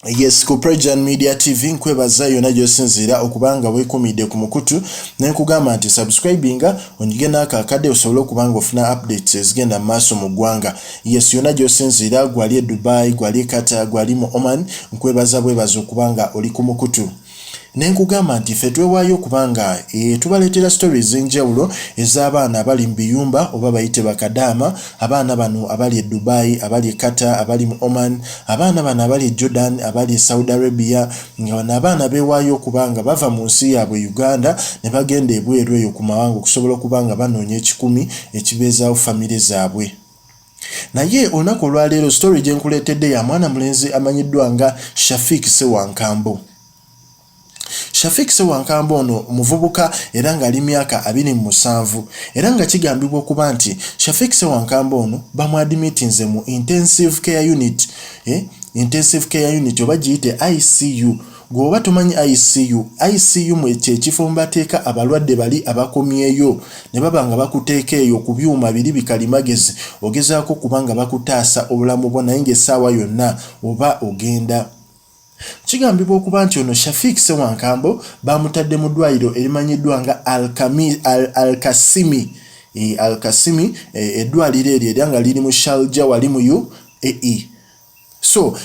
Yes, ku Prejan Media TV nkwebaza yonna gy'osinziira okuba nga weekuumidde ku mukutu ne nkugamba nti subscribinga onyige n'ako akadde osobole okuba nga ofuna updates ezigenda mu maaso mu ggwanga. Yes, yonna gy'osinziira gwali e Dubai, gwali e Qatar, gwali mu Oman, nkwebaza bwebaza okuba nga oli ku mukutu. Ne nkugamba nti ffe twewaayo okuba nga e, tubaleetera stories ez'enjawulo ez'abaana abali mu biyumba oba bayite bakadaama, abaana bano abali e Dubai, abali e Qatar, abali mu Oman, abaana bano abali e Jordan, abali e Saudi Arabia, nga bano abaana beewaayo okuba nga bava mu nsi yaabwe Uganda ne bagenda ebweru eyo ku mawanga okusobola okuba nga banoonya ekikumi ekibeezaawo famire zaabwe. Naye olunaku olwaleero story gye nkuleetedde ya mwana mulenzi amanyiddwa nga Shafiq Ssewankambo. Shafiq Ssewankambo ono muvubuka era ng'ali myaka 27 era nga kigambibwa okuba nti Shafiq Ssewankambo ono bamwadimitinze mu intensive care unit, intensive care unit oba giyite ICU. Gwe oba tomanyi ICU, ICU mwe kyekifo mwebateeka abalwadde bali abakomyeyo ne baba nga bakuteeka eyo ku byuma biri bikalimagezi ogezaako okuba nga bakutaasa obulamu bwo naye ng'essaawa yonna oba ogenda. Kigambibwa okuba nti ono Shafiq Ssewankambo baamutadde mu ddwaliro erimanyiddwa nga Al-Kasimi, Al-Kasimi, eddwaliro eryo era nga liri mu Sharjah wali mu UAE. So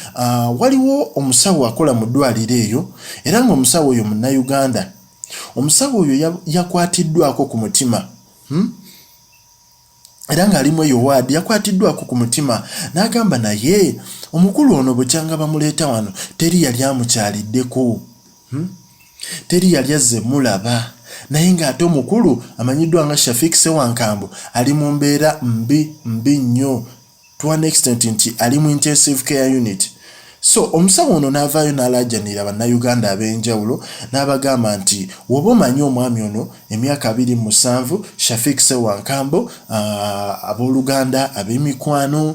waliwo omusawo akola mu ddwaliro eyo era ng'omusawo oyo Munnayuganda. Omusawo oyo yakwatiddwako ku mutima, Era ng'ali mu eyo waadi yakwatiddwako ku mutima n'agamba naye omukulu ono bukyanga bamuleeta wano teri yali amukyaliddeko, Teri yali azze mulaba naye ng'ate omukulu amanyiddwa nga Shafiq Ssewankambo ali mu mbeera mbi mbi nnyo to an extent nti ali mu intensive care unit. So omusawo ono n'avaayo n'alaajanira Bannayuganda ab'enjawulo n'abagamba nti woba omanyi omwami ono emyaka 27 Shafiq Ssewankambo, abooluganda, ab'emikwano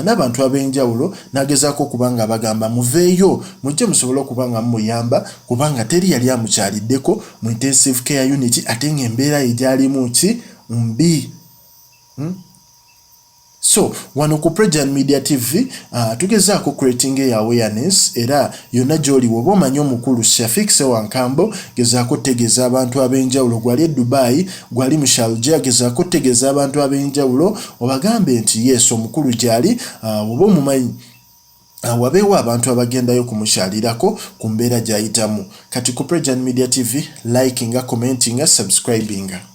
n'abantu ab'enjawulo n'agezaako okuba nga abagamba muveeyo mujje musobole okuba nga mumuyamba kubanga teri yali amukyaliddeko mu intensive care unit ate ng'embeera ye gy'alimu ki mbi. So wano ku Prejan Media TV tugezaako creating eyo awareness era yonna gy'oli woba omanyi omukulu Shafiq Ssewankambo gezaako otegeeza abantu ab'enjawulo gwali e Dubai, gwali mu Sharjah, gezaako otegeeza abantu ab'enjawulo obagambe nti yes omukulu gy'ali, woba omumanyi wabeewo abantu abagendayo kumukyalirako ku mbeera gy'ayitamu. Kati ku Prejan Media TV likinga, commentinga, subscribinga.